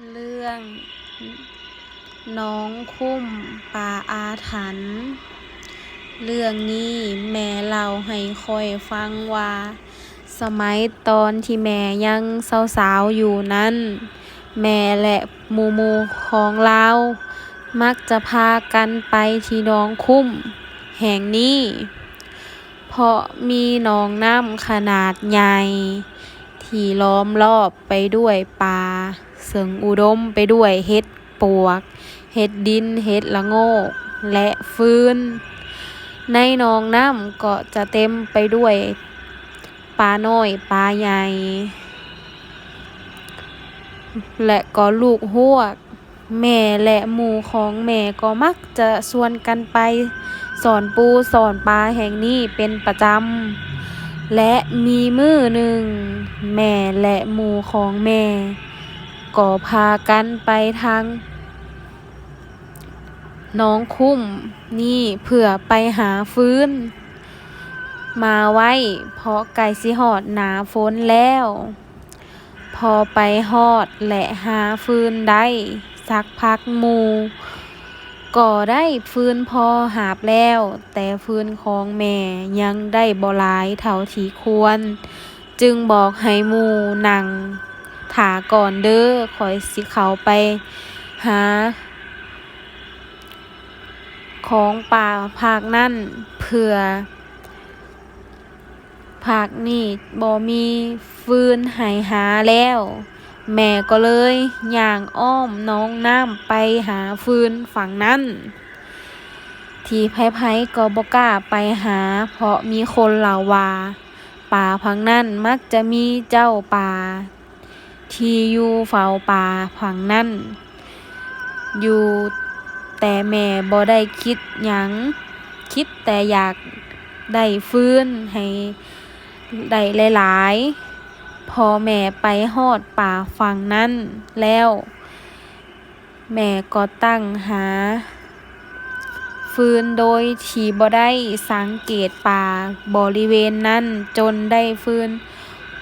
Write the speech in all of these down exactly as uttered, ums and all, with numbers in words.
เรื่องน้องคุ้มป่าอาถรรพ์ เรื่องนี้แม่เล่าให้ข้อยฟังว่า สมัยตอนที่แม่ยังสาวๆอยู่นั้น แม่และหมู่ๆของลาว มักจะพากันไปที่หนองคุ้มแห่งนี้ เพราะมีหนองน้ำขนาดใหญ่ ที่ล้อมรอบไปด้วยป่า เซิ่งอุดมไปด้วยเห็ดปวก เห็ดดิน เห็ดละโงก และฟืน ในหนองน้ำก็จะเต็มไปด้วยปลาน้อยปลาใหญ่ และก็ลูกฮวก แม่และหมู่ของแม่ก็มักจะชวนกันไปซ่อนปูซ่อนปลาแห่งนี้เป็นประจำ และมีมื้อหนึ่ง แม่และหมู่ของแม่ ก็พากันไปทางหนองคุ้มนี้เพื่อไปหาฟืนมาไว้ เพราะใกล้สิฮอดหน้าฝนแล้ว พอไปฮอดและหาฟืนได้สักพักหมู่ก็ได้ฟืนพอหาบแล้ว แต่ฟืนของแม่ยังได้บ่หลายเท่าที่ควร จึงบอกให้หมู่นั่งถ่าก่อนเด้อ ข้อยสิเข้าไปหาของป่าภาคนั้น เพื่อภาคนี้บ่มีฟืนให้หาแล้ว แม่ก็เลยย่างอ้อมหนองน้ำไปหาฟืนฝั่งนั้น ที่ไผๆก็บ่กล้าไปหา เพราะมีคนเล่าว่า ป่าฝั่งนั้นมักจะมีเจ้าป่า ที่อยู่เฝ้าป่าฝั่งนั้นอยู่ แต่แม่บ่ได้คิดหยัง คิดแต่อยากได้ฟืนให้ได้หลายๆ พอแม่ไปฮอดป่าฝั่งนั้นแล้ว แม่ก็ตั้งหาฟืนโดยที่บ่ได้สังเกตป่าบริเวณนั้น จนได้ฟืน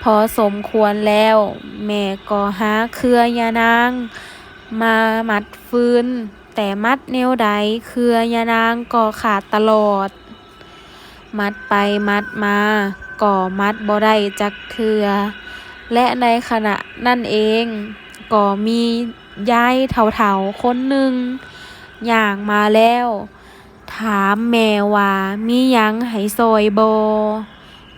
พอสมควรแล้ว แม่ก็หาเครือยะนางมามัดฟืน แต่มัดแนวใดเครือยะนางก็ขาดตลอด มัดไปมัดมาก็มัดบ่ได้จักเทื่อ และในขณะนั้นเองก็มียายเฒ่าๆคนหนึ่งย่างมาแล้ว ถามแม่ว่ามีหยังให้ซ่อยบ่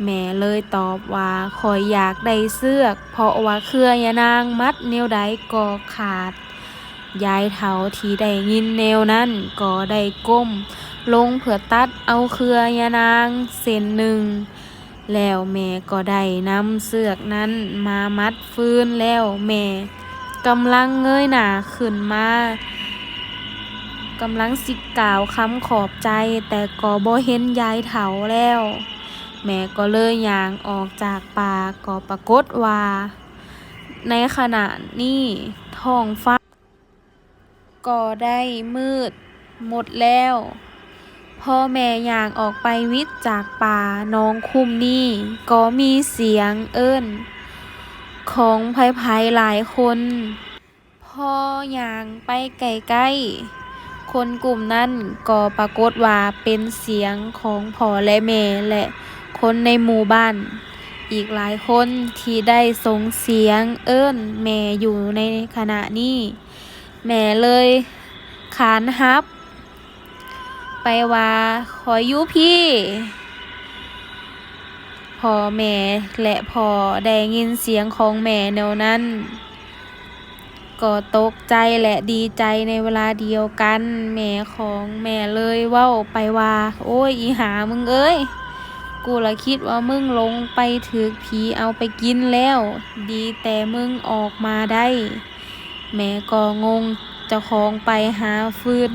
แม่เลยตอบว่า ข้อยอยากได้เชือก เพราะว่าเครือยะนางมัดแนวใดก็ขาด ยายเฒ่าที่ได้ยินแนวนั้นก็ได้ก้มลงเพื่อตัดเอาเครือยะนางเส้นหนึ่ง แล้วแม่ก็ได้นำเชือกนั้นมามัดฟืน แล้วแม่กำลังเงยหน้าขึ้นมา กำลังสิกล่าวคำขอบใจ แต่ก็บ่เห็นยายเฒ่าแล้ว แม่ก็เลยย่างออกจากป่า ก็ปรากฏว่า ในขณะนี้ท้องฟ้าก็ได้มืดหมดแล้ว พอแม่ย่างออกไปวิดจากป่าหนองคุ้มนี้ ก็มีเสียงเอิ้นของไผๆหลายคน พอย่างไปใกล้ๆ คนกลุ่มนั้นก็ปรากฏว่าเป็นเสียงของพ่อและแม่และคนในหมู่บ้านอีกหลายคนที่ได้ส่งเสียงเอิ้นแม่อยู่ในขณะนี้ แม่เลยขานฮับไปว่า ข้อยอยู่พี้ พ่อแม่และพ่อได้ยินเสียงของแม่แนวนั้น ก็ตกใจและดีใจในเวลาเดียวกัน แม่ของแม่เลยเว้าไปว่า โอ้ย อีหามึงเอ้ย กูละคิดว่ามึงหลงไปถืกผีเอาไปกินแล้ว ดีแต่มึงออกมาได้ แม่ก็งง เจ้าของไปหาฟืน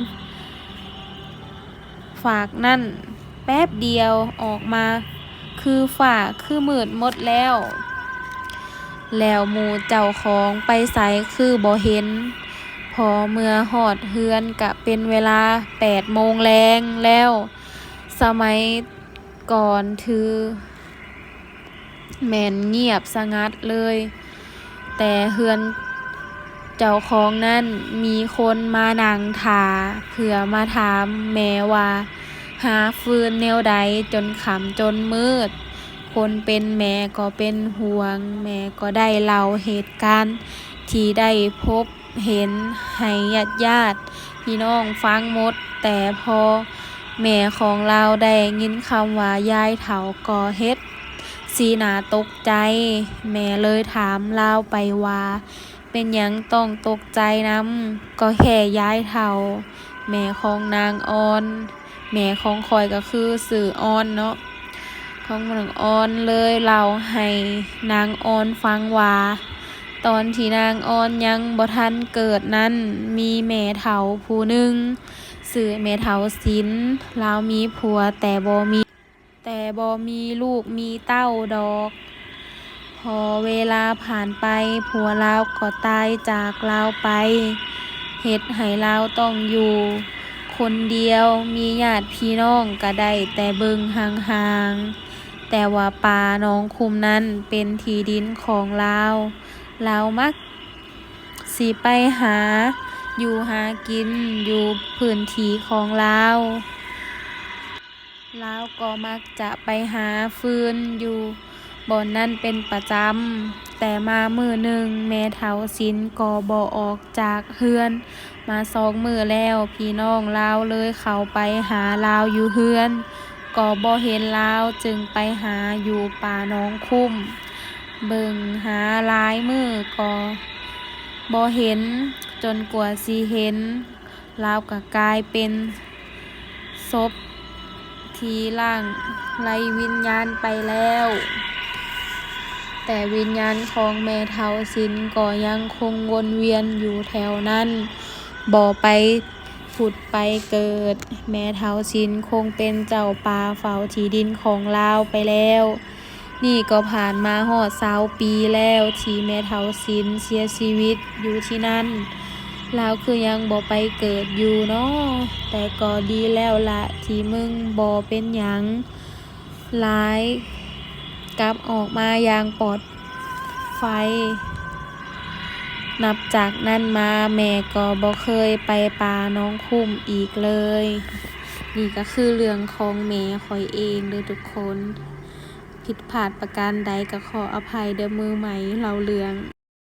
ฟากนั่น แป๊บเดียวออกมาคือฟ้าคือมืดหมดแล้ว แล้วหมู่เจ้าของไปไสคือบ่เห็น พอเมื่อฮอดเฮือนกะเป็นเวลาแปดโมงแลงแล้ว สมัยก่อนถือแม่นเงียบสงัดเลย แต่เฮือน เจ้าของนั้นมีคนมานั่งท่า เพื่อมาถามแม่ว่า หาฟืนแนวใดจนค่ำจนมืด คนเป็นแม่ก็เป็นห่วง แม่ก็ได้เล่าเหตุการณ์ที่ได้พบเห็นให้ญาติญาติพี่น้องฟังหมด แต่พอแม่ของลาวได้ยินคำว่ายายเฒ่าก็เฮ็ดสีหน้าตกใจ แม่เลยถามลาวไปว่า เป็นหยังต้องตกใจนำ ก็แค่ยายเฒ่า แม่ของนางอ่อน แม่ของข้อยก็คือชื่ออ่อนเนาะ ของนางอ่อนเลยเล่าให้นางอ่อนฟังว่า ตอนที่นางอ่อนยังบ่ทันเกิดนั้น มีแม่เฒ่าผู้หนึ่ง ชื่อแม่เฒ่าสิน ลาวมีผัวแต่บ่มี แต่บ่มีลูกมีเต้าดอก พอเวลาผ่านไป ผัวลาวก็ตายจากลาวไป เฮ็ดให้ลาวต้องอยู่คนเดียว มีญาติพี่น้องก็ได้แต่เบิ่งห่างๆ แต่ว่าป่าหนองคุ้มนั้นเป็นที่ดินของลาว ลาวมักสิไปหาอยู่หากินอยู่พื้นที่ของลาว ลาวก็มักจะไปหาฟืนอยู่บ่อนนั้นเป็นประจำ แต่มามื้อหนึ่งแม่เฒ่าสินก็บ่ออกจากเฮือนมาสองมื้อแล้ว พี่น้องลาวเลยเข้าไปหาลาวอยู่เฮือน ก็บ่เห็นลาว จึงไปหาอยู่ป่าหนองคุ้ม เบิ่งหาหลายมื้อก็บ่เห็น จนกว่าสิเห็น ลาวก็กลายเป็นศพที่ร่างไร้วิญญาณไปแล้ว แต่วิญญาณของแม่เฒ่าสินก็ยังคงวนเวียนอยู่แถวนั้น บ่ไปผุดไปเกิด แม่เฒ่าสินคงเป็นเจ้าป่าเฝ้าที่ดินของลาวไปแล้ว นี่ก็ผ่านมาฮอดซาวปีแล้วที่แม่เฒ่าสินเสียชีวิตอยู่ที่นั่น ลาวคือยังบ่ไปเกิดอยู่น้อ แต่ก็ดีแล้วละที่มึงบ่เป็นหยังหลาย กลับออกมาอย่างปลอดภัย นับจากนั้นมาแม่ก็บ่เคยไปป่าหนองคุ้มอีกเลย นี่ก็คือเรื่องของแม่ข้อยเองเด้อทุกคน ผิดพลาดประการใดก็ขออภัยเด้อ มือใหม่เล่าเรื่อง